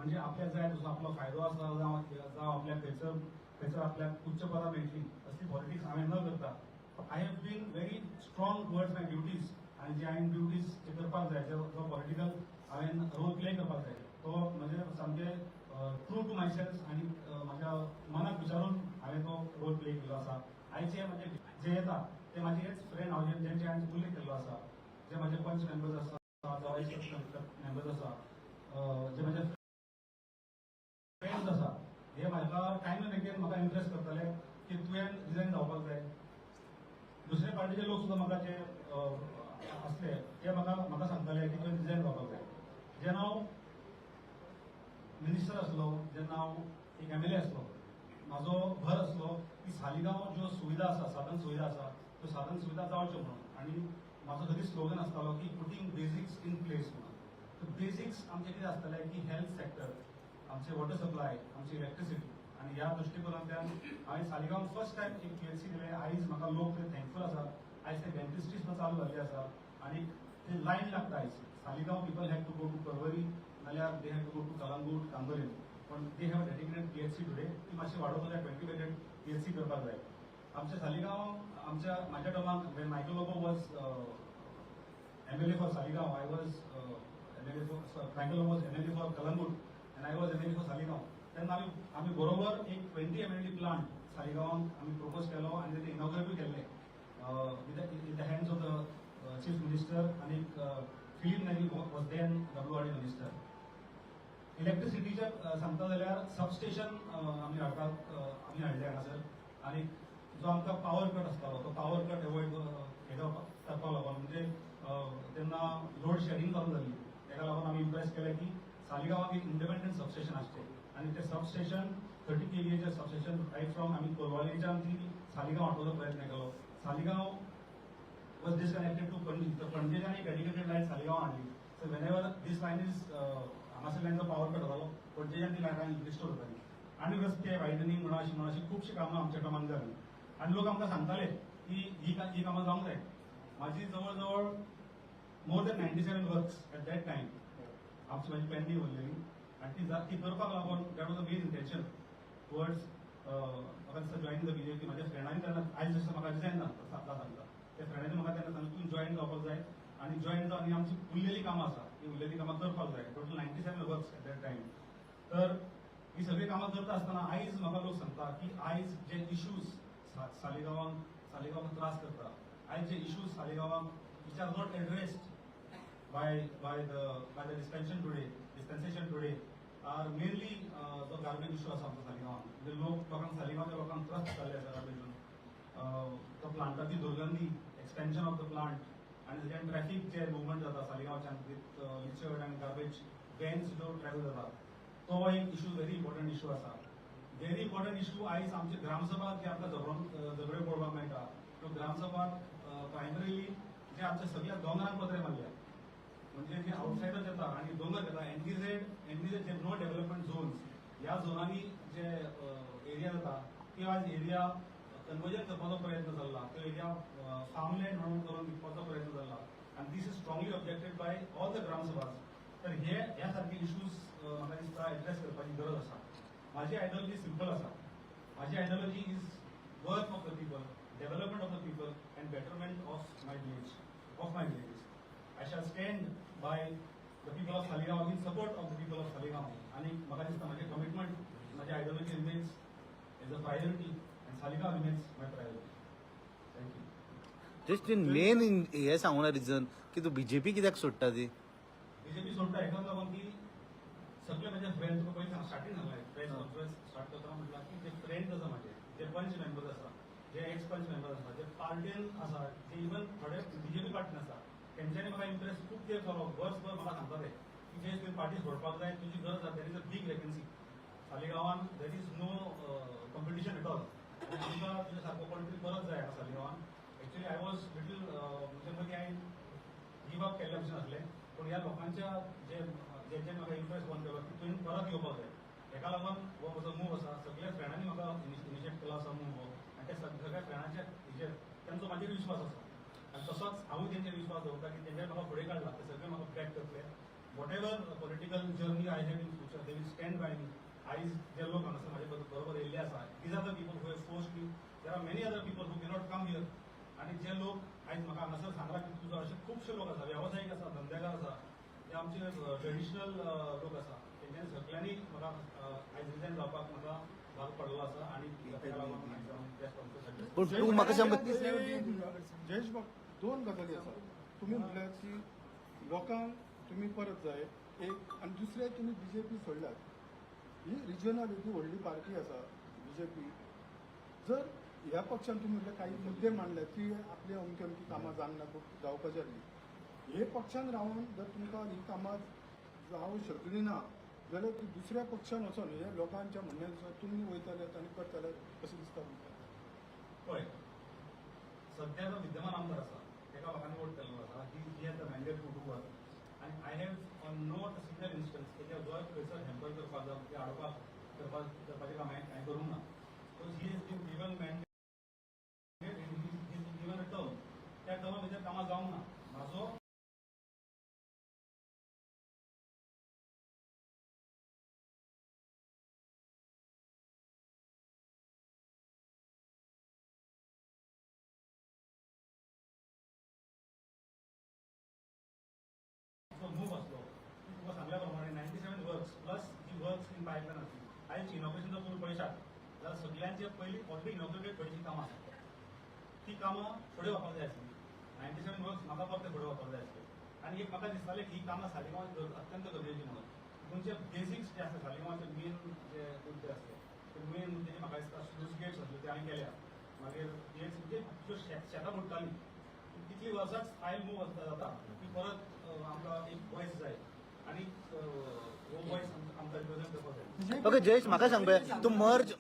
म्हणजे आपल्याक जाय तसो आपलो फायदो आसा जावं जावं आपल्याक खंयसर खंयसर आपल्याक उच्च पदां मेळटली, असली पॉलिटिक्स हांवें न करता I have been very strong towards my duties. आनी जे हांवें ड्युटीज जे करपाक जाय, जो पॉलिटिकल हांवें रोल प्ले करपाक जाय, तो म्हणजे सामकें ट्रू टू my self आनी म्हाज्या मनाक विचारून हांवें तो रोल प्ले केल्लो आसा. आयज जे म्हणजे जे येता ते म्हाजे हेच फ्रेंड, हांव जेंचे हांवें उल्लेख केल्लो आसा, जे म्हाजे पंच मेंबर्स आसा जावं एक्स मेंबर्स आसा, जे म्हाजे फ्रेंड्स आसा, हे म्हाका टायम एंड अगेन म्हाका इम्प्रेस करताले की तुवें रिजायन जावपाक जाय. दुसरे पार्टीचे लोक सुद्दां म्हाका जे आसले ते म्हाका सांगताले की तुवें रिजायन जावपाक जाय. जेन्ना हांव मिनिस्टर आसलो, जेन्ना हांव एक एमएलए आसलो, म्हाजो भर आसलो की सालिगांव ज्यो सुविधा आसा, साधन सुविधा आसा, त्यो साधन सुविधा जावच्यो म्हणून. आनी म्हाजो खरी स्लोगन आसतालो की पुटींग बेसिक्स इन प्लेस म्हणून. तर बेसिक्स आमचे कितें आसतले की हेल्थ सेक्टर, आमचे वॉटर सप्लाय, आमची इलेक्ट्रिसिटी. आनी ह्या दृश्टिकोनांतल्यान हांवें सालिगांव फर्स्ट टायम एक पीएचसी दिलें. आयज म्हाका लोक ते थँकफूल आसा. आयज ते डेंटिस्ट्री सुद्दां चालू जाल्ली आसा आनी ते लायन लागता. आयज Saligao people have to go to Porvorim, नाल्यार they have to go to Calangute, Candolim, पण they have dedicated PHC today. ती मातशी वाडोवपाक जाय, 20 बेडेड पीएचसी करपाक जाय. आमच्या सालिगांव आमच्या म्हाज्या टर्माक when Michael Lobo was MLA for Saligao, I was MLA for, Michael Lobo was MLA for Calangute and I was MLA for Saligao. तेन्ना आमी बरोबर एक 20 एमएलडी प्लांट सालिगांवांक आमी प्रपोज केलो आनी ते इनॉग्रेटूय केल्ले with the hands of the chief minister आनी Filipe Neri was then WRD minister. इलेक्ट्रिसिटीचे सांगता जाल्यार सबस्टेशन आमी हाडपाक आमी हाडले हांगासर आनी जो आमकां पावर कट आसतालो तो पावर कट एवॉयड हे करपाक लागून, म्हणजे तेन्ना लोड शेडिंग चालू जाली, तेका लागून आमी इम्प्रेस केलें की सालिगांवाक एक इंडिपेंडंट सबस्टेशन आसचें. आनी तें सबस्टेशन 30 केवीएचें सबस्टेशन रायट फ्रॉम आमी कोलवालेच्यान ती सालिगांव हाडपाचो प्रयत्न केलो. Saligao was disconnected to Panaji. तर पणजेच्यान एक डेडिकेटेड लायन सालिगांव हाडली. So whenever this line is, हांगासरल्यान जो पावर कट जातालो, पणजेच्यान ती लायन रिस्टोर जाताली. आनी रस्ते वायडनिंग म्हणा, अशी म्हणा, अशी खुबशीं कामां आमच्या टर्मान जाली आनी लोक आमकां सांगताले की ही कामां जावंक जाय. म्हाजी जवळ जवळ more than 97 works at that time आमची म्हाजी पेंडींग उरलेली आनी ती करपाक लागून that was a main intention towards म्हाका दिसता जॉईन the BJP. म्हाज्या फ्रेंडांनी तेन्ना, आयज जशें म्हाका रिजायन सांगता, त्या फ्रेंडांनी म्हाका तेन्ना सांगलें, तूं जॉईन जावपाक जाय आनी जॉईन जावन ही आमची उरलेली कामां आसा, ती उरलेली कामां करपाक जाय. Total 97 works at that time. तर ही सगळीं कामां करता आसतना आयज म्हाका लोक सांगता की आयज जे इश्यूज सालिगांवाक त्रास करता, आयज जे issues सालिगांवाक which are not addressed by the dispensation today are mainly जो गार्बेज इश्यू आसा आमच्या सालिगांवान. म्हणजे लोकांक, सालिगांवच्या लोकांक त्रास जाल्ले आसा गार्बेजून, तो प्लांटाची दुर्गंधी, एक्सपेन्शन ऑफ the plant आनी ताच्यान ट्रॅफिक जे मुवमेंट जाता सालिगांवच्यान विथ लिचर्ड आनी गार्बेज व्हॅन्स जो ट्रॅव्हल जाता, तो एक इशू, व्हेरी इम्पॉर्टंट इशू आसा, व्हेरी इम्पॉर्टंट इशू. आयज आमचे ग्रामसभा जे आमकां झगड्यो पळोवपाक मेळटा, त्यो ग्रामसभा प्रायमरीली जे आमच्या सगळ्या दोंगरान पत्रे मारल्या, म्हणजे जे आउटसायडर्स येता आणि दोंगर घेता, एनडीझेड जे नो डेव्हलपमेंट झोन्स, ह्या झोनांनी जे एरिया जाता ती आज एरिया कन्वर्जन करपाचो प्रयत्न चल्ला. तो एरिया फार्मलँड म्हणून करून विकपाचो प्रयत्न चल्ला आनी this is strongly objected by all the ग्रामसभास. तर हे ह्या सारखे इश्यूज म्हाका दिसता एड्रेस करपाची गरज आसा. म्हाजी आयडियोलॉजी सिंपल आसा. म्हाजी ideology is work of the people, development of the people and betterment of my villages. I shall stand by the people of Saligao, in support of the people of Saligao. आणि म्हाका दिसता म्हाजें commitment, म्हाजी ideology remains as a priority and Saligao remains my priority. Thank you. Just in main हे सांगूना reason की तू BJP कित्याक सोडटा ती. बीजेपी सोडटा हेकाच लागून की सगळे म्हजे फ्रेंड, तुका पयलीं स्टार्टींग सांगलें, प्रेस कॉन्फरन्स स्टार्ट करतना म्हटलां की जे फ्रेंड्स आसा म्हाजे, जे पंच मेंबर्स आसा, जे एक्स पंच मेंबर्स आसा, जे पार्टीन आसा, जे इवन थोडे बीजेपी पार्टीन आसा, तेंच्यांनी म्हाका इम्प्रेस खूब तेंप जालो, वर्सभर म्हाका सांगता ते की जे तुवें पार्टी सोडपाक जाय, तुजी गरज आसा, there is a big vacancy सालिगांवान, there is no competition at all आनी आमकां तुज्या सारको कोण तरी परत जाय हांगा सालिगांवान. एक्चुअली I was little, म्हणजे मदीं हांवें गिव अप केल्ल्या भशेन आसलें, पूण ह्या लोकांच्या जे जेंच्यांनी म्हाका इम्प्रेस ऑन केलो की तुवें परत येवपाक जाय, हेका लागून हो म्हजो मूव आसा. सगळ्या फ्रेंडांनी म्हाका इनिशिएट केलो आसा मूव हो आनी त्या सगळ्या फ्रेंडांच्या हेजेर तेंचो म्हाजेर विश्वास आसा आनी तसोच हांवूय तेंचेर विश्वास दवरता की तेंच्यानी म्हाका फुडें काडला, ते सगळे म्हाका बॅक करतले. Whatever political journey I have in future, they will stand by me. आयज जे लोक हांगासर म्हाजे बरोबर येयल्ले आसा, these are the people who have forced me. There are many other people who cannot come here. आनी जे लोक आयज म्हाका हांगासर सांगला की तुजो, अशे खुबशे लोक आसा, वेवसायीक आसा, धंदेकार आसा, जे आमचे ट्रेडिशनल लोक आसा, तेंच्यांनी सगळ्यांनी म्हाका आयज रिजायन जावपाक म्हाका भाग पडलो आसा आनी ताका लागून आयज हांव प्रेस. पूण तूं म्हाका सांग. जयेश बाब, दोन गजाली आसा. तुमी म्हटल्यार की लोकांक तुमी परत जाय एक, आनी दुसरें तुमी बीजेपी सोडल्यात. ही रिजनल ही व्हडली पार्टी आसा बीजेपी. जर ह्या पक्षान तुमी म्हटल्यार काही मुद्दे मांडले की आपली अमकी अमकी कामां जावंक ना, जावपाची आसली, हे पक्षान रावन जर तुमकां ही कामां जावंक शकली ना जाल्यार ती दुसऱ्या पक्षान वचोन हे लोकांच्या म्हणण्या नुसार तुमी वयतले आनी करतले अशें दिसता तुमकां? पळय, सध्या जो विद्यमान आमदार आसा तेका लोकांनी वोट केल्लो आसा. He has the mandate to do work आनी I have on not a single instance तेच्या वर्क खंयसर हॅम्पर करपाक जावं ते आडोवपाक करपाचें काम हांवें कांय करूंक ना. So he has been given mandate and he is given a term. त्या टर्मा भितर कामां जावंक ना. म्हाजो जो मूव आसलो की तुका सांगल्या प्रमाणे 97 वर्क्स प्लस जी वर्क्स इन पायपलायन आसली. आयज इनॉग्रेशन जर तुमी पळयशात जाल्यार सगळ्यांचे पयलीं ऑलरेडी इनॉग्रेटेड थोडीशीं कामां आसा, ती कामां फुडें वचपाक जाय आसली. 97 वर्क्स म्हाका फक्त फुडें वचपाक जाय आसले आनी एक म्हाका दिसतालें की ही कामां सालिगांवान अत्यंत गरजेची म्हणून. गोंयचे बेसिक्स जे आसता, सालिगांवाचे मेन जे मुद्दे आसले ते मेन मुद्दे म्हाका दिसता स्लूस गेट्स आसल्यो ते हांवें केल्या. मागीर गेट्स म्हणजे ज्यो शेतां बुडटालीं तितली वर्सांच फायल मूव जाता की परत आमकां एक वॉयस जाय आनी हो वॉयस आमकां रिप्रेझेंट करपाक जाय. ओके जयेश, म्हाका सांग पळय, तूं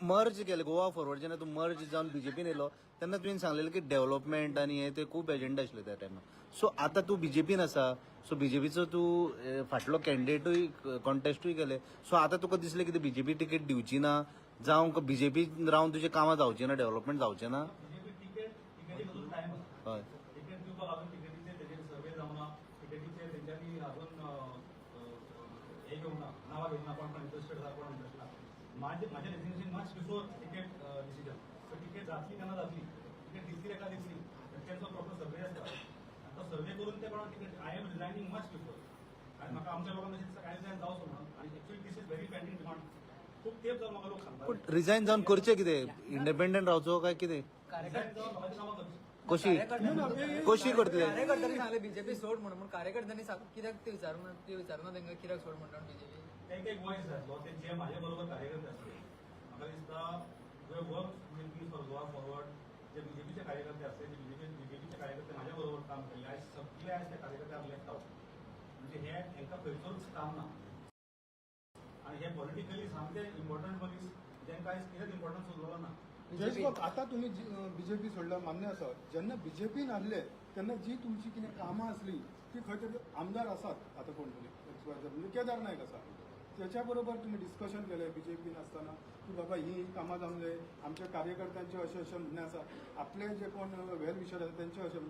मर्ज केलें गोवा फॉरवर्ड, जेन्ना तूं मर्ज जावन बीजेपीन येयलो तेन्ना तुवें सांगलेलें की डेव्हलपमेंट आनी हे ते खूब एजेंडा आशिल्ले त्या टायमार. सो आतां तूं बीजेपीन आसा, सो बीजेपीचो तूं फाटलो कॅन्डिडेटूय कॉन्टेस्टूय केले. सो आतां तुका दिसलें की बीजेपी तिकेट दिवची ना, जावं बीजेपी रावन तुजें कामां जावचें ना, डेव्हलपमेंट जावचें ना? बीजेपी तिकेटीक अजून टायम आसा. तिकेट दिवपाक अजून तिकेटीचे तेजेर सर्वे जावना, तिकेटीचे तेंच्यांनी अजून हे घेवंक ना, नांवां घेवंक ना, कोण कोण इंट्रस्टेड आसा, कोण इंट्रस्टेड ना. म्हाजें resignation much before ticket decision. So ticket जातली तेन्ना जातली, तिकेट दिसली ताका दिसली, तेंचो प्रॉपर सर्वे आसता आनी तो सर्वे करून ते कोणाक ticket. I am resigning much before आनी म्हाका आमच्या लोकांक अशें दिसता कांय रिजायन जावचो म्हणून. आनी actually this is very pending demand. खूब तेंप जावन म्हाका लोक सांगता. पूण रिजायन जावन करचें कितें? इंडिपेंडंट रावचो काय कितें? रिजायन जावन लोकांची कामां करची. कशी कशी करतले? कार्यकर्त्यांनी सांगलें बीजेपी सोड म्हणून, पूण कार्यकर्त्यांनी कित्याक ते विचारूना, ते विचारूना तांकां कित्याक सोड म्हणटा बीजेपी? तांकां एक वॉयस जाय आसलो. ते जे म्हाजे बरोबर कार्यकर्ते आसले, म्हाका दिसता जे work with me for Goa Forward, जे बीजेपीचे कार्यकर्ते आसले, जे बीजेपीचे कार्यकर्ते म्हाज्या बरोबर काम केल्ले, आयज सगळे आयज ते कार्यकर्ते are left out. म्हणजे हे हांकां खंयसरूच काम ना आनी हे पॉलिटिकली सामके इम्पॉर्टंट मनीस जेंकां आयज कितेंच इम्पॉर्टन्स उरलो ना. जयेश बाब, आता तुम्ही बीजेपी सोडला मान्य आसा. जेन्ना बीजेपीन आसले तेन्ना जी तुमची कितें कामां आसली ती खंय तरी आमदार आसात आतां कोण तरी एक्स वाय झेड, म्हणजे केदार नायक आसा, त्याच्या बरोबर तुम्ही डिस्कशन केलें बीजेपीन आसतना की बाबा ही कामां जावंक जाय, आमच्या कार्यकर्त्यांचें अशें अशें म्हणणें आसा, आपले जे कोण वेल विशर आसा तेंचे अशें,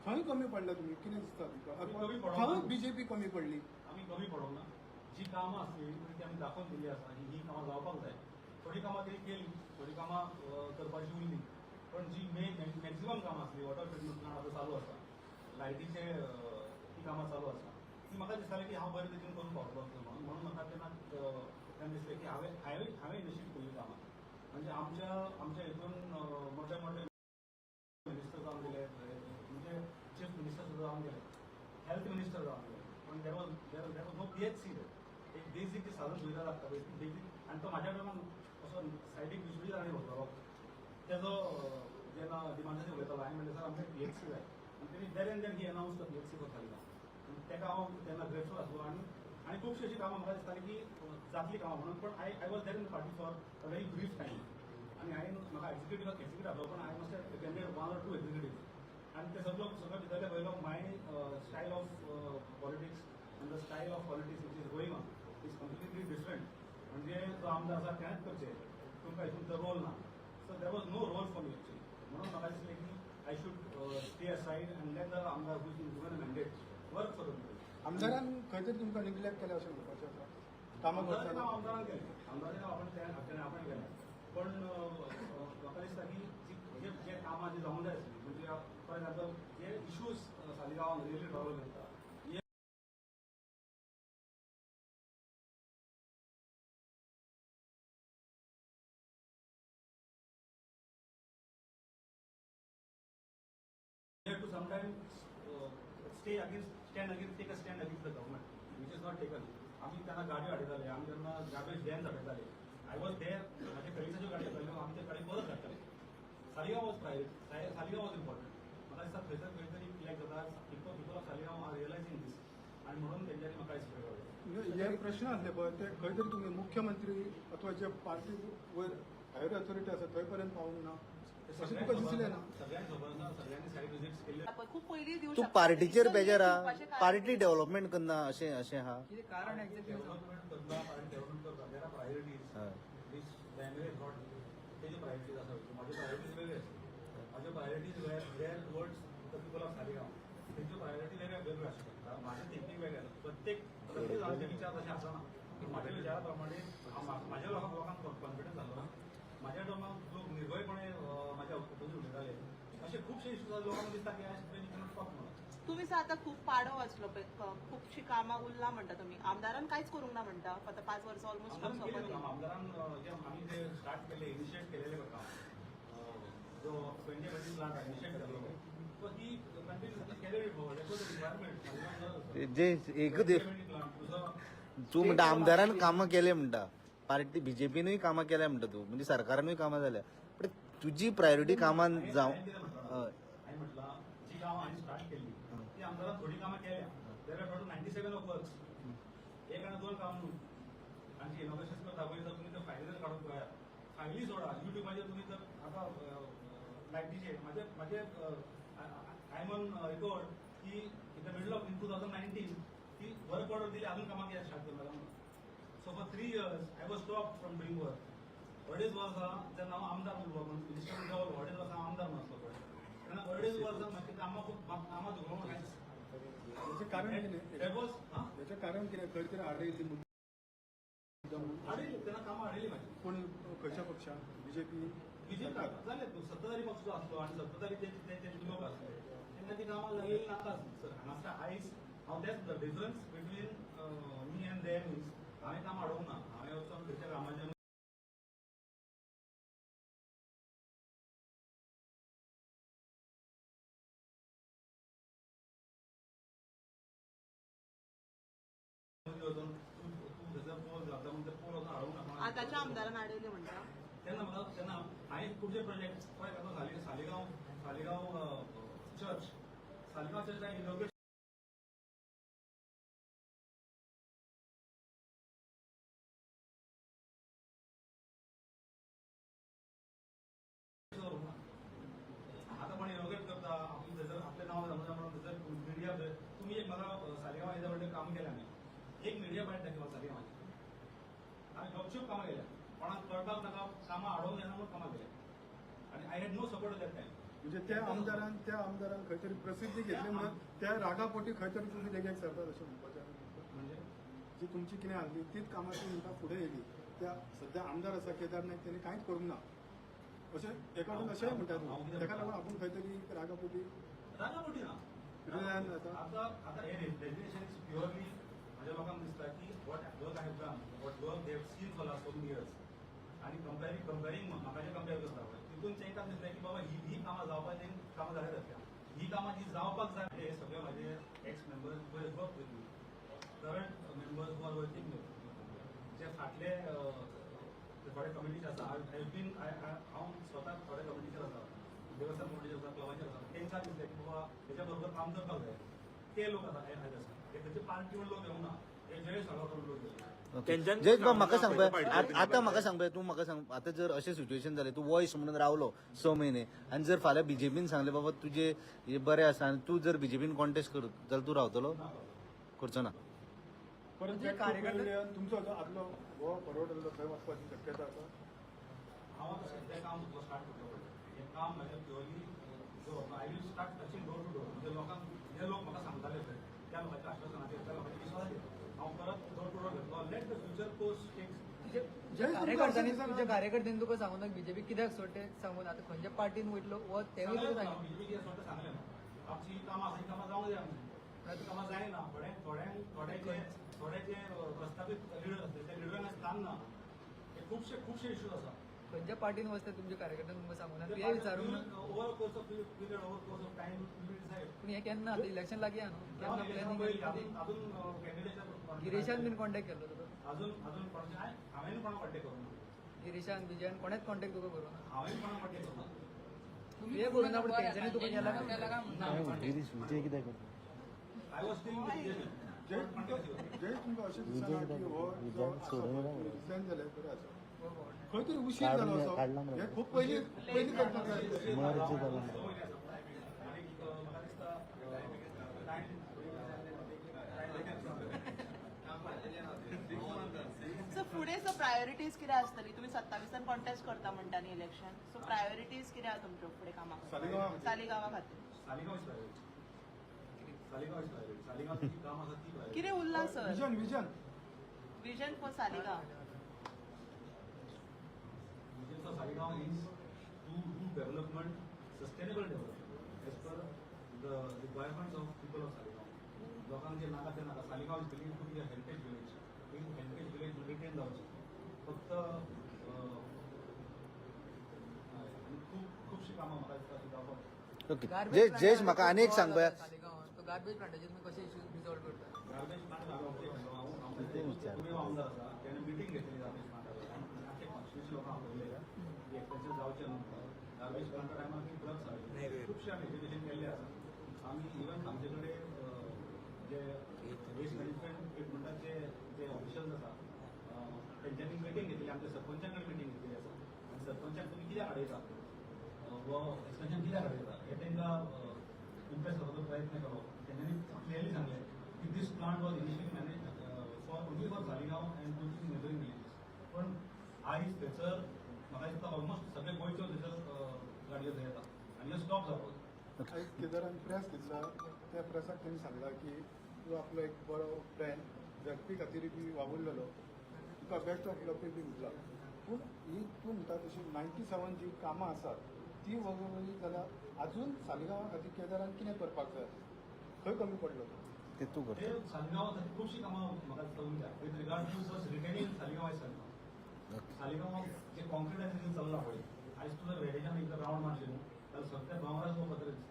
खंय कमी पडले तुमी, कितें दिसता कमी तुमकां, पडोंक खंय ना. बीजेपी कमी पडली? आमी कमी पडोंक ना. जी कामां आसली ती आमी दाखोवन दिल्ली आसा, ही ही कामां जावपाक जाय. थोडीं कामां तेणी केली, थोडीं कामां करपाची उरली, पण जी मेन मॅक्झिमम कामां आसली, वॉटर ट्रिटमेंट प्लांट आतां चालू आसा, लायटीचे ती कामां चालू आसा, ती म्हाका दिसतालें की हांव बरे तरेन करूंक पावतलो म्हणून. म्हणून म्हाका तेन्ना तेन्ना दिसलें की हांवें हांवें हांवें इनिशिएट केल्ली कामां. म्हणजे आमच्या आमच्या हितून मोठे मोठे मिनिस्टर जावन गेले, म्हणजे चीफ मिनिस्टर सुद्दां जावन गेले, हेल्थ मिनिस्टर जावन गेले, पण there was no PHC. एक बेसीक जी साधन सुविधा लागता पळय ती बेसीक. आनी तो म्हाज्या टायमान असो सायडीक विश्वजीत राणे बसलो, तेजो जेन्ना डिमांडाचेर उलयतालो, हांवें म्हणलें सर आमकां पीएचसी जाय, आनी तेणी there and then he announce the PHC for Saligao. तेका हांव तेन्ना ग्रेटफूल आसलो. आनी आनी खुबशीं अशीं कामां म्हाका दिसतालीं की जातलीं कामां म्हणून, पण I was there in party for a very brief time. आनी हांवें म्हाका एक्झिक्युटीव आसलो, पण I must attended one or two executive आनी ते सगळो सगळो भितरले पळयलो my style of politics and the style of politics which is going on is completely different. म्हणजे जो आमदार आसा तेणेच करचें, तुमकां हितून तो रोल ना. So there was no role for me actually. म्हणून म्हाका दिसलें की I should stay aside and let the आमदार who is given a mandate work for the people. आमदारान खंय तरी तुमकां निग्लेक्ट केलें अशें म्हणपाचें आसा कामां करतना. आमदारान केलें, आमदाराचें काम आपण आपण केलें, पण म्हाका दिसता की जे जे कामां जी जावंक जाय आसली, म्हणजे फॉर एग्जाम्पल जे इश्यूज सालिगांवान रियली डेव्हलप जाता to sometimes stay against, stand against, take a stand against the government, which is not taken. आम्ही त्यांना गाडयो हाडयताले, आमी त्यांना गार्बेज व्हॅन्स हाडयताले. I was there, म्हाज्या कलिग्साच्यो गाडयो हाडटाल्यो, आमी त्या गाडी परत हाडटाले. Saligao was private, Saligao was important. म्हाका दिसता थंयसर खंय तरी लॅक जाता. People of Saligao are realising this आनी म्हणून तेंच्यांनी म्हाका एक्सपेक्ट हे प्रश्न आसले पळय ते खंय तरी तुमी मुख्यमंत्री अथवा जे पार्टी वयर हायर ऑथॉरिटी आसा थंय पर्यंत पावूंक ना अशें तुका दिसलें ना? सगळ्यांक खबर आसा, सगळ्यांनी सायड विजिट्स केल्ले. खूप पयलीं दिवं तूं शकता. पार्टीचेर बेजार दिवपाचें आहा, कारण पार्टी डेव्हलपमेंट करना अशें अशें आहा. कितें कारण एक्झॅक्ट डेव्हलपमेंट करता, पार्टी डेव्हलपमेंट करता, there are priorities which the MLA got. तेजे प्रायोरिटीज आसा, म्हाज्यो प्रायोरिटीज वेगळे आसा. म्हाज्यो priorities were towards the people of Saligao, तेंच्यो प्रायोरिटी वेगळ्यो वेगळ्यो आसूं शकता. म्हाजें थिंकींग वेगळें आसा. प्रत्येक प्रत्येक जाणाचे विचार तशे आसना. म्हाज्या विचारा प्रमाणे म्हाज्या लोकांक कॉन्फिडन्स जालो ना. म्हाज्या टर्माक लोक निर्भयपणे म्हाज्या ऑपोजीट उलयताले. अशे खुबशे इश्यूज आसा, लोकांक दिसता की आयज कॅनॉट टॉक म्हणून. तुम्ही आतां खूब पाडो वाचलो पळय, खुबशीं कामां उरला म्हणटा तुमी, आमदारान कांयच करूंक ना म्हणटा. आतां 5 वर्सां ऑलमोस्ट आमदारान केलें सोंपत काम. आमदारान जे आमी जे स्टार्ट केले, इनिशिएट केलेले काम, जो पेंडे प्लांट इनिशिएट केल्लो तो ही continue carried forward. That was requirement. जे एकूच तूं म्हणटा आमदारान कामां केले म्हणटा, पार्टी बीजेपीनूय कामां केल्या म्हणटा तूं, म्हणजे सरकारानूय कामां जाल्या, पण तुजी प्रायोरिटी कामान जावं. हय. हांवें म्हटलां जी कामां हांवें स्टार्ट केल्ली ती आमदारान थोडीं कामां केल्या. There are total 97 of works, एक आनी दोन काम न्हू. आमची इनोग्रेशन करता पळय जर तुमी ते फायली जर काडून पळयात, फायली सोडा, युट्यूबाचेर तुमी जर आतां लायटीचे म्हाजे म्हाजे I am on record की in the middle of in 2019 ती वर्क ऑर्डर दिली, अजून कामां कित्याक स्टार्ट करता म्हणून. So for 3 years I was stop from doing work. अडेज वर्सां जेन्ना हांव आमदार उरलो, मिनिस्टर उरलो, अडेज वर्सां हांव आमदार नासलो पळय, तेन्ना अडेज वर्सां म्हाका कामां खूब कामां दुखोवंक कांयच. हेचें कारण कितें? That was हेचें कारण कितें? खंय तरी आडयली मुद्दाम हाडयली तेन्ना कामां हाडयली म्हाजी. कोण खंयच्या पक्षान? बीजेपी? बीजेपी जालें, सत्ताधारी पक्ष जो आसलो आनी सत्ताधारी ते लोक आसले तेन्ना ती कामां जालेली नाका आसली. सर हांगासर आयज हांव तेंच the difference between me and them is हांवें काम हाडूंक ना. हांवें वचोन खंयच्या कामाचें वचून तूं तूं थंयसर पोल घालता म्हण ते पोल वचून हाडूंक ना. आतांच्या आमदारान आडयलें म्हणटा. तेन्ना म्हाका तेन्ना हांवें खुबशे project, for example Saligao Saligao church, Saligao church हांवें इनॉग्रेट करूंक ना. आतां कोण इनॉग्रेट करता आपलें थंयसर आपलें नांव जावंक म्हणून थंयसर मिडिया. तुमी एक म्हाका सालिगांव येद्या व्हडलें काम केलें हांवें, एक मिडिया बायट दाखयला सालिगांवाचें. हांवें गपचूप कामां केल्या, कोणाक कळपाक नाका, कामां आडोवंक जायना म्हणून कामां केल्या आनी I had no support that time. म्हणजे त्या आमदारान खंय तरी प्रसिद्धी घेतली म्हणून त्या रागापोटी खंय तरी तुमी लेगीत सरतात अशें म्हणपाचें आसा. म्हणजे जी तुमची कितें आहली तीच कामां ती म्हणटा फुडें येयली. त्या सद्या आमदार आसा केदार नायक तेणी कांयच करूंक ना अशें एका वटेन अशेंय म्हणटा तूं, ताका लागून आपूण खंय तरी रागापोटी रागापोटी ना. रिलायन जाता. आतां आतां हें रेजिग्नेशन is purely म्हाज्या लोकांक दिसता की what work I have done, what work they have seen for last so many years आनी कंपेरींग म्हाका जें कंपेर करता पळय तितून तांकां दिसलें की बाबा ही ही कामां जावपाक तें कामां जाल्या जातल्या, ही कामां जी जावपाक जाय. हे सगळे म्हाजे ex members work with me, current members who are working with, जे फाटले थोडे कमिटीचे आसा, I been हांव स्वता थोडे कमिटीचेर आसा, देवस्थान कमिटीचेर आसा, क्लबाचेर आसा, तेंकां दिसलें की बाबा हेच्या बरोबर काम करपाक जाय. ते लोक आसा आयज आसा, हे खंयचे पार्टी म्हणून लोक येवना, हे जयेश साळगांवकर लोक येयले. जयेश बाब म्हाका सांग पळय, आतां म्हाका सांग पळय, तूं म्हाका सांग, आतां जर अशें सिच्युएशन जालें, तूं वॉयस म्हणून रावलो 6 म्हयने आनी जर फाल्यां बीजेपीन सांगलें बाबा तुजें हें बरें आसा आनी तूं जर बीजेपीन कॉन्टेस्ट कर जाल्यार तूं रावतलो? करचो ना. परत म्हणजे back to कार्यकर्ते- pavilion, तुमचो जो आदलो गोवा फॉरवर्ड आसलो थंय वचपाची शक्यता आसा. हांव आतां सद्या काम स्टार्ट करतलो पळय, हें काम म्हजें प्युअरली जो I will start touching door to door. म्हणजे लोकांक जे लोक म्हाका सांगताले पळय त्या लोकांच्या आश्वासनाचेर, त्या लोकांच्या विश्वासाचेर हांव परत डोर टू डोर घेतलो. Let the future course takes. तुज्या कार्यकर्त्यांनी तुका सांगून बीजेपी कित्याक सोडटे सांगून आतां खंयच्या पार्टीन वयतलो वो तेवूय तुका सांगिल्लें. बीजेपी कित्याक सोडटा सांगलें ना. आमची कामां आसा, ही कामां जावंक जाय आमची. कामां जायना. थोडे जे प्रस्थापीत लिडर आसले त्या लिडरांक स्थान ना. हे खुबशे खुबशे इश्यूज आसा. खंयच्या पार्टीन वचता तुमच्या कार्यकर्त्यांनी तुमकां सांगून ते विचारूंक ना. Over course of period, over course of time decide. पूण हें केन्ना आतां इलेक्शन लागीं आहा न्हू, केन्ना प्लॅनिंग? अजून कॅन्डिडेट गिरीशान बीन कॉन्टेक्ट केल्लो तुका? अजून अजून कोणाचे हांवें कोणा कॉन्टेक्ट करूंक ना. गिरीशान विजयान कोणेच कॉन्टेक्ट तुका करूंक ना? हांवें कोणा कॉन्टेक्ट करूंक ना. तुवें करूं ना, पूण तेंच्यांनी तुका केला. गिरीश विजय कित्याक करता? I was staying with BJP. Jayesh, तुमकां अशें दिसना की हो जो रिझायन जाल्यार बरें आसा, खंय तरी उशीर जालो असो? हे खूब पयलीं पयलीं करपाक जाय. मर्ज जाला. आनी म्हाका दिसता टायम. सो फुडें सो प्रायोरिटीज कितें आसतली? तुमी 27 कॉन्टेस्ट करता म्हणटा न्ही इलेक्शन, सो प्रायोरिटीज कितें आहा तुमच्यो फुडें कामा सालिगांवा खातीर. सालिगांवा खातीर. Saligao is priority. Saligao is priority. Saligao जी काम आसा ती प्रायोरिटी. कितें उरलां sir? Vision, vision. Vision for Saligao. Vision for Saligao is to do development, sustainable development as per the requirements of people of Saligao. लोकांक जे नाका ते नाका. Saligao is believe to be a heritage village. Heritage village retain जावची फक्त. आनी खूब खुबशीं कामां म्हाका दिसता ती जावपाक. ओके जयेश, जयेश, म्हाका आनी एक सांगपा. तो गार्बेज प्लांटाचे तुमी कशे इश्यू रिजॉल्व करता? गार्बेज प्लांट हांव आमदार आसा तेणें मिटींग घेतली गार्बेज प्लांटार आनी आमचे कॉन्स्टिट्युन्सी लोकांक आपयले की एक्सटेन्शन जावचें न्हू. गार्बेज प्लांटा टायमार ती ड्रग्स आयले, खुबशे आमी एज्युकेशन केल्ले आसा. आमी इवन आमचे कडेन जे वेस्ट मॅनेजमेंट ट्रिटमेंटाचे जे ऑफिशियल्स आसा तेंच्यांनी मिटींग घेतली, आमच्या सरपंचां कडेन मिटींग घेतलेली आसा आनी सरपंचाक तुमी कित्याक हाडयता व एक्सटेन्शन कित्याक हाडयता हे तांकां इम्प्रेस करपाचो प्रयत्न केलो. तेंच्यांनी क्लियरली सांगलें की this plant was initially manage for only for Saligao and two three neighbouring villages, पण आयज थंयसर म्हाका दिसता ऑलमोस्ट सगळे गोंयच्यो थंयसर गाडयो थंय येता आनी ह्यो स्टॉप जावपाक. आयज केदारान प्रेस घेतला, त्या प्रेसाक तेणी सांगला की तूं आपलो एक बरो फ्रेंड झेडपी खातीर बी वावुरलेलो, तुका बेस्ट ऑफ लक बी म्हटला, पूण ही तूं म्हणटा तशी 97 जी कामां आसात ती वगळली जाल्यार अजून सालिगांवा खातीर केदारान कितें करपाक जाय, खंय कमी पडलो तो? ते तूं करता. ते सालिगांवा खातीर खुबशीं कामां म्हाका दिसता उरल्या with regard to just retaining Saligao आयज. सालिगांव सालिगांव जे कॉन्क्रिटायझेशन चल्लां पळय, आयज तूं जर वेरेच्यान एकदां रावंड मारशी न्हू जाल्यार सगळे दोंगरार तुका पत्रे दिसता.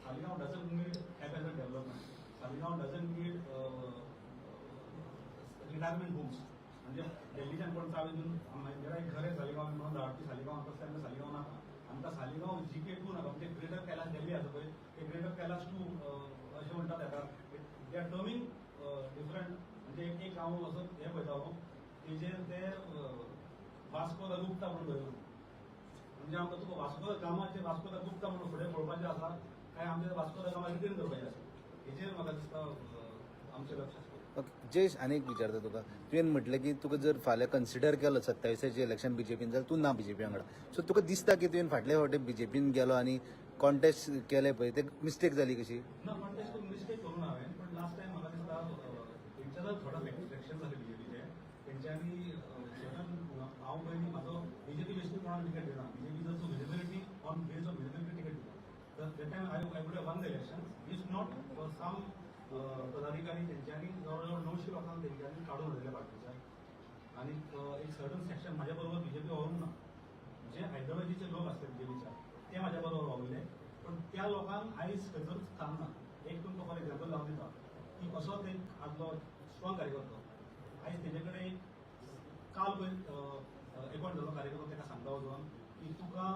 Saligao doesn't need haphazard development. Saligao doesn't need retirement homes. म्हणजे दिल्लीच्यान कोण चावी दिवन म्हगेलें एक घर आहे सालिगांव म्हणून धाडपी सालिगांव कसलें आमकां सालिगांव नाका. आमकां सालिगांव GK 2 नाका. म्हणजे ग्रेटर कैलाश दिल्ली आसा पळय, ते ग्रेटर कैलाश 2 अशें म्हणटात ताका. They are terming different. म्हणजे एक हांव असो हें पळयतालो तेजेर ते वास्को the Gupta म्हणून बरयलां. म्हणजे आमकां तुका Vasco the गामाचे Vasco the Gupta म्हणून फुडें पळोवपाचें आसा काय आमचें वास्को the Gama return करपाचें आसा, हेजेर म्हाका दिसता आमचें लक्ष आसता. ओके जयेश, आनी एक विचारता तुका. तुवें म्हटलें की तुका जर फाल्यां कन्सिडर केलो 27चें इलेक्शन बीजेपीन जाल्यार तूं ना बीजेपी वांगडा. सो तुका दिसता की तुवें फाटले फावटी बीजेपीन गेलो आनी कॉन्टेस्ट केले पळय, ते मिस्टेक जाली कशी? ना, कॉन्टेस्ट मिस्टेक करूं ना हांवें, पण लास्ट टायम म्हाका दिसता तेंच्या जर थोडो फ्रॅक्शन जालें बीजेपीचे तेंच्यांनी सर्टन. हांव पयलीं म्हाजो बीजेपी बेसिकली कोणाक टिकेट दिना. बीजेपी जर तूं visibility, on base of visibility ticket दिता तर that time I would have won the election if not for some पदाधिकारी. तेंच्यांनी जवळ जवळ 900 लोकांक तेंच्यांनी काडून उडयले पार्टीच्या आनी एक सर्टन सेक्शन म्हाज्या बरोबर बीजेपी वावरूंक ना. जे आयडियोलॉजीचे लोक आसले बीजेपीच्या ते म्हाज्या बरोबर वावुरले, पण त्या लोकांक आयज खंयसरूच स्थान ना. एक तुमकां फॉर एग्जाम्पल हांव दिता की असोच एक आदलो स्ट्रॉंग कार्यकर्तो आयज तेजे कडेन एक काल पयर एपॉयंट जाल्लो कार्यकर्तो ताका सांगता वचून की तुका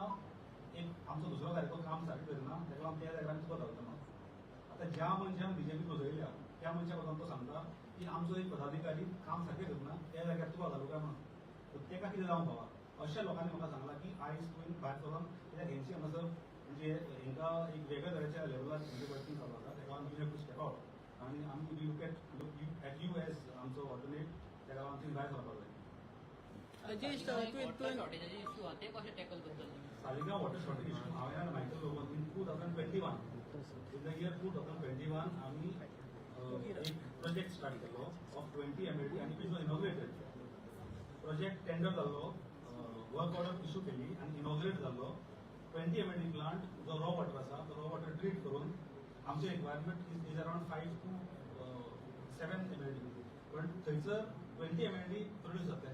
एक आमचो दुसरो कार्यकर्तो काम सारकें करिना, ताका लागून त्या जाग्यार आमी तुका घालतना. आतां ज्या मनशान बीजेपी बसयल्या त्या मनशाक वचून तो सांगता की आमचो एक पदाधिकारी काम सारकें करना, त्या जाग्यार तुका घालूं काय म्हणून, तर ताका कितें जावंक फावा? अशा लोकांनी म्हाका सांगलां की आयज तुवें भायर सरोन, कित्याक हेंची हांगासर म्हणजे हेंकां एक वेगळ्या तरेच्या लेवलार हेंचें वर्किंग चालू आसा, ताका लागून you have to step out आनी आमी we look at you as आमचो ऑल्टरनेट, ताका लागून तुवें भायर सरपाक जाय. जयेश, तुवें तुवें शॉर्टेजाचे इश्यू आहा ते कशें टॅकल करतले तुमी? सालिगांव वॉटर शॉर्टेज इश्यू हांवें आनी Michael Lobo in 2021, in the year 2021 आमी एक प्रोजेक्ट स्टार्ट केलो ऑफ 20 MLD आनी which was inaugurated. Project tender जाल्लो, वर्क ऑर्डर इशू केली आनी इनॉग्रेट जाल्लो. 20 MLD plant जो रॉ वॉटर आसा तो रॉ वॉटर ट्रीट करून आमचे requirement is around 5 to 7 MLD, पण थंयसर 20 MLD produce जाता.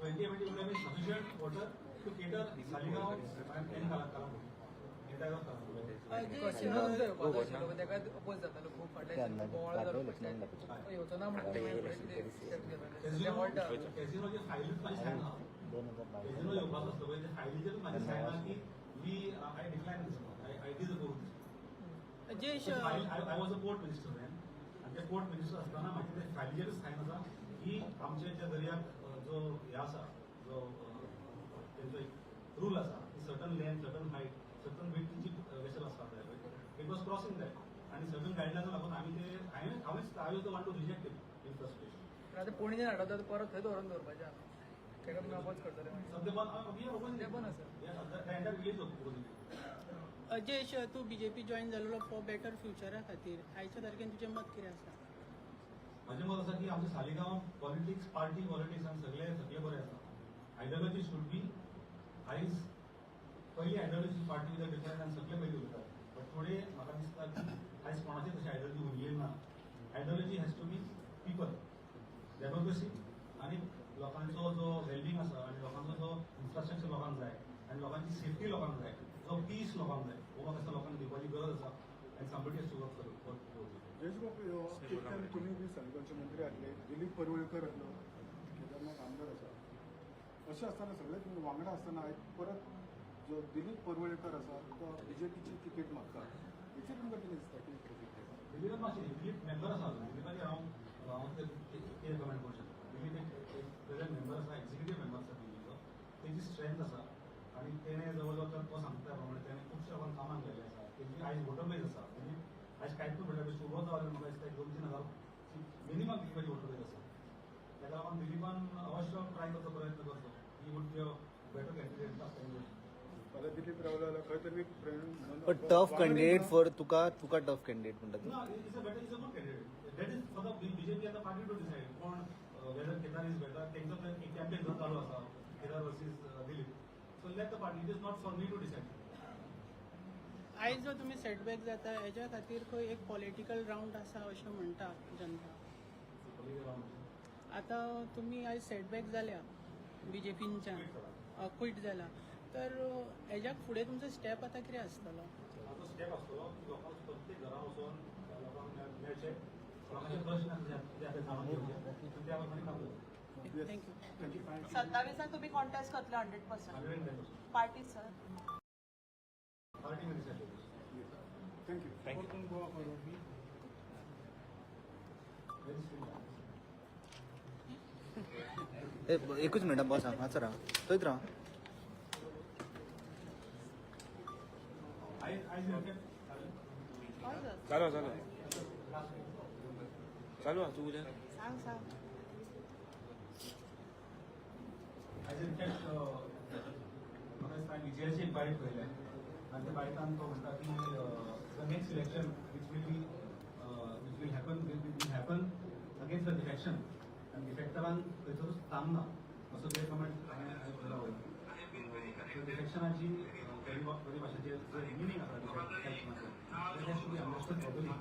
20 MLD would have been sufficient water to cater Saligao and Calangute, entire of Calangute. Casino तुमचो येवपाचो आशिल्लो, पण तेका अपोज जातालो खूब फाटल्या दिसांनी बोवाळ जालो, तो येवचो ना म्हणून तुमी फुडें कितें स्टेप घेतले? सद्या वळटा. कॅसिनोचे फायलीच म्हाजी सायन आहा. कॅसिनो येवपाचो आसलो पळय, ते फायलीचेरूच म्हाजी सायन आहा की we I decline this, I disapprove this. Jayesh, I was a port minister then आनी ते पोर्ट मिनिस्टर आसतना म्हाजी ते फायलीचेरूच सायन आसा की आमच्या ज्या दर्याक जो हे आसा, जो तेंचो एक रूल आसा की certain length, certain height, certain विड्थीची वेसल आसता जाय पळय, it was crossing that आनी सर्टन गायडलायन्स लागून आमी ते हांवें हांवेंच I was the one to reject it in first place. पण आतां पणजे हाडटा तो परत थंय दवरून दवरपाचें आहा, तेका तुमी अपोज करतले मागीर? सध्या बंद, we are opposing. ते बंद आसा. The entire village opposing. Jayesh, तूं बीजेपी जॉईन जाल्लो फॉर बेटर फ्युचरा खातीर. आयच्या तारखेन तुजें मत कितें आसा? म्हजें मत आसा की आमचे सालिगांव पॉलिटिक्स, पार्टी पॉलिटिक्स आनी सगळे सगळे बरें आसा. आयडियोलॉजी should be आयज पयली आयडियोलॉजी पार्टी विथ डिफरंट आनी सगळे पयली उरतात, बट फुडें म्हाका दिसता की आयज कोणाची तशी आयडियोलॉजी उरलेली ना. Ideology has to be people, democracy आनी लोकांचो जो वेलबिंग आसा आनी लोकांचो जो इन्फ्रास्ट्रक्चर लोकांक जाय आनी लोकांची सेफ्टी लोकांक जाय, जो पीस लोकांक जाय, हो म्हाका दिसता लोकांक दिवपाची गरज आसा आनी somebody has to work for. जयेशबाब, एक टायम तुमी बी सालिगांवचे मंत्री आसले, दिलीप परुळेकर आसलो, केदारनाथ आमदार आसा. अशें आसतना सगळे तुमी वांगडा आसतना आयज परत जो दिलीप परुळेकर आसा तो बीजेपीची तिकेट मागता, हेचेर तुमकां कितें दिसता, कितें प्रतिक्रिया? दिलीपान मातशें, दिलीप मेंबर आसा अजून. दिलीपाचेर हांव हांव कितें कमेंट करूं शकता? दिलीप एक प्रेझेंट मेंबर आसा, एक्झिक्युटीव मेंबर आसा बीजेपीचो. तेजी स्ट्रेंथ आसा आनी तेणें जवळ जवळ तो सांगता त्या प्रमाणे तेणें खुबशे लोकांक कामाक लायले आसा. तेजी आयज वोटर बेज आसा, म्हणजे आयज कांयच न्हू म्हणल्यार सुरवात जाल्यार म्हाका दिसता एक 2-3 हजार मिनिमम दिलीपाची वोटर बेज आसा. ताका लागून दिलीपान अवश्य ट्राय करचो, प्रयत्न करचो. He would be a better candidate. फाल्यां दिलीप रावलो जाल्यार खंय तरी friend but tough candidate for तुका, तुका टफ कॅन्डिडेट म्हणटा तूं? No, it's a good candidate. That is for the BJP and the party to decide. कोण, whether Kedar is better. तेंचो तो एक कॅम्पेन जो चालू आसा, Kedar versus Dilip. So let the party. It is not for me to decide. आयज जो तुमी सेटबॅक जाता हेज्या खातीर खंय एक पॉलिटिकल रावंड आसा अशें म्हणटा जनता. आतां तुमी आयज सेटबॅक जाल्या बीजेपीनच्यान, क्विट जाला, तर हेज्या फुडें तुमचो स्टेप आतां कितें आसतलो? आमचो स्टेप आसतलो की लोकांक प्रत्येक घरा वचून लोकांक मेळचे, लोकांचे प्रश्न आसा ते आतां जाणून घेवचे आनी त्या प्रमाणे काम करचें. Thank you. Thank you. 27 तुमी कॉन्टेस्ट करतले 100%? 110%. Party sir? Party मध्ये decide. Thank you. Thank you. Very soon. एकूच मिनट बस, हांगासर राव, थंयच राव. आयज आयज हय सर. चालू आहा, चालू आहा. चालू आहा, तूं उलय. सांग सांग. आयज इनफॅक्ट म्हाका दिसता विजयाची एक बायट पळयल्या आनी त्या बायटान तो म्हणटा की the next election which will happen will happen against the defection आनी डिफेक्टरांक थंयसरूच स्थान ना असो ते कमेंट हांवें पळयला. वयर डिफेक्शनाची बरी भाशेचें जे मिनींग आसा डिफेक्शनाचो, that has to be understood properly.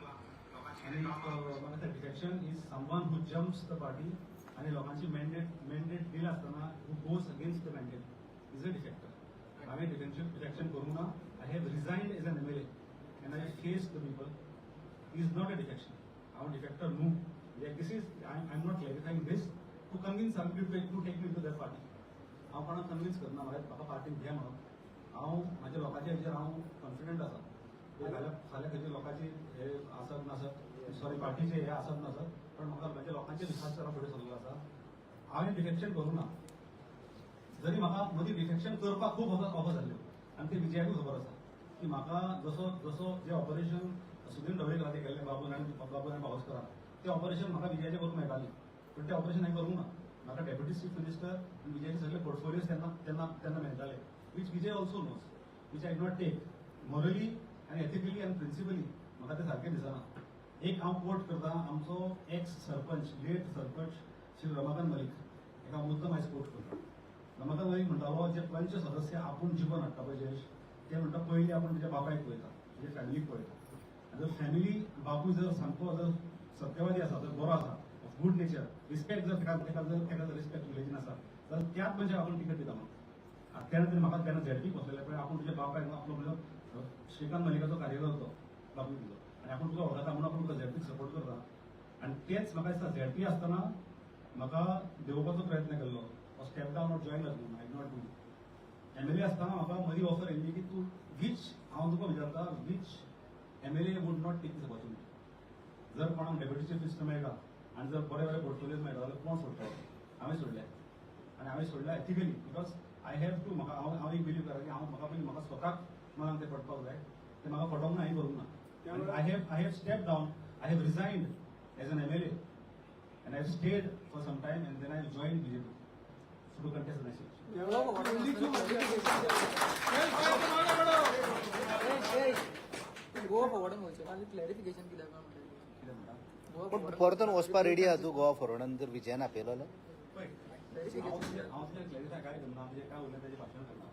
आनी म्हाका दिसता defection is someone who jumps the party आनी लोकांची मॅन्डेट दिला आसतना who goes against the mandate is a defector. हांवें डिफेक्शन करूंक ना. I have resigned as an MLA and I face the people is not a defection. हांव डिफेक्टर न्हू. This is I am not clarifying this to convince some to take me to that party. हांव कोणाक convince करना म्हाका म्हाका पार्टीन घे म्हणून. हांव म्हाज्या लोकांच्या हेजेर हांव कॉन्फिडंट आसा. ते फाल्यां फाल्यां खंयच्या लोकांची हे आसत नासत, सॉरी, पार्टीचे हे आसत नासत, पण म्हाका म्हाज्या लोकांच्या विश्वासाचेर हांव फुडें सरलेलो आसा. हांवें डिफेक्शन करूंक ना. जरी म्हाका मदीं डिफेक्शन करपाक खूब ऑफर जाल्ल्यो आनी ते विजयाकूय खबर आसा की म्हाका जसो जसो जे ऑपरेशन सुदीन ढवळीकराचें केल्लें बाबून आनी पावसकरान, तें ऑपरेशन म्हाका विजयाचें करूंक मेळटालें, पूण तें ऑपरेशन हांवें करूंक ना. म्हाका डेप्युटी चीफ मिनिस्टर आनी विजयाचे सगळे पोर्टफोलियोज तेन्ना तेन्ना तेन्ना मेळटाले, which Vijay also knows, which I not take morally आनी एथिकली आनी प्रिन्सिपली म्हाका तें सारकें दिसना. एक हांव कोट करता, आमचो एक्स सरपंच, लेट सरपंच श्री रमाकांत मलिक, एका मुद्दम आयज कोट करता. रमाकांत मलिक म्हणटालो, जे पंच सदस्य आपूण जिखोवन हाडटा पळय जयेश, ते म्हणटा पयलीं आपूण तुज्या बापायक पळयता, तुज्या फॅमिलीक पळयता आनी जर फॅमिली बापूय जर सामको जर सत्यवादी आसा, जर बरो आसा, ऑफ गुड नेचर, रिस्पेक्ट जर ताका जर रिस्पेक्ट रिलीजन आसा जाल्यार त्याच मनशाक आपूण तिकेट दिता म्हणून. आनी तेन्ना तरी म्हाका तेन्ना झेडपी बसलेले पळय, आपूण तुज्या बापायक, आपलो म्हणजे श्रीकांत मलिकाचो कार्यकर्तो बापूय तुजो आनी आपूण तुका वळखता म्हणून आपूण तुका झेडपीक सपोर्ट करता. आनी तेच म्हाका दिसता झेडपी आसतना म्हाका देंवोवपाचो प्रयत्न केल्लो, step down or join म्हणून. I not do. MLA आसतना म्हाका मदीं ऑफर येयल्ली की तूं वीच, हांव तुका विचारता, which MLA would not take this opportunity? जर कोणाक डेप्युटी चीफ मिनिस्टर मेळटा आनी जर बरे बरे पोर्टफोलियोज मेळटा जाल्यार कोण सोडटलो? हांवें सोडले आनी हांवें सोडले ethically because I have to. म्हाका हांव एक बिलीव करता की हांव म्हाका पयलीं म्हाका स्वताक मनाक तें पडपाक जाय. तें म्हाका पडोंक ना, हांवें करूंक ना. I have step down, I have resigned as an MLA and I have stayed for some time and then I join BJP to contest next election. Goa फॉरवर्डान वयचें ना, क्लॅरिफिकेशन कित्याक काय म्हणटा? कितें म्हणटा? गोवा पण फॉरवर्ड. परतून वचपा रेडी आहा तूं गोवा फॉरवर्डान जर विजयान आपयलो जाल्यार? पळय, हांव तुजें क्लॅरिफाय काय करना, म्हणजे काय उरलें ताजें भाशण करना.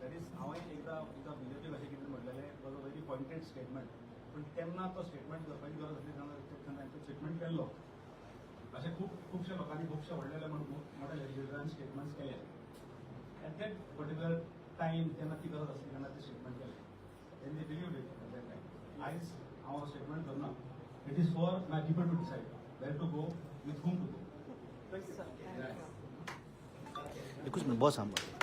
That is, हांवें एकदां बीजेपी कशें कितें म्हटलेलें was a very pointed statement, पूण तेन्ना तो स्टेटमेंट करपाची गरज आसली तेन्ना तेन्ना हांवें तो स्टेटमेंट केल्लो. अशें खूब खुबश्या लोकांनी, खुबश्या व्हडल्या मोठ्या लिडरांनी स्टेटमेंट्स केले. एट that particular time तेन्ना ती गरज आसली तेन्ना ते स्टेटमेंट केलें and they believe it at that time. आयज हांव स्टेटमेंट करना. It is for my people to decide where to go, with whom to go. एकूच मिनिट, बस. आंबा.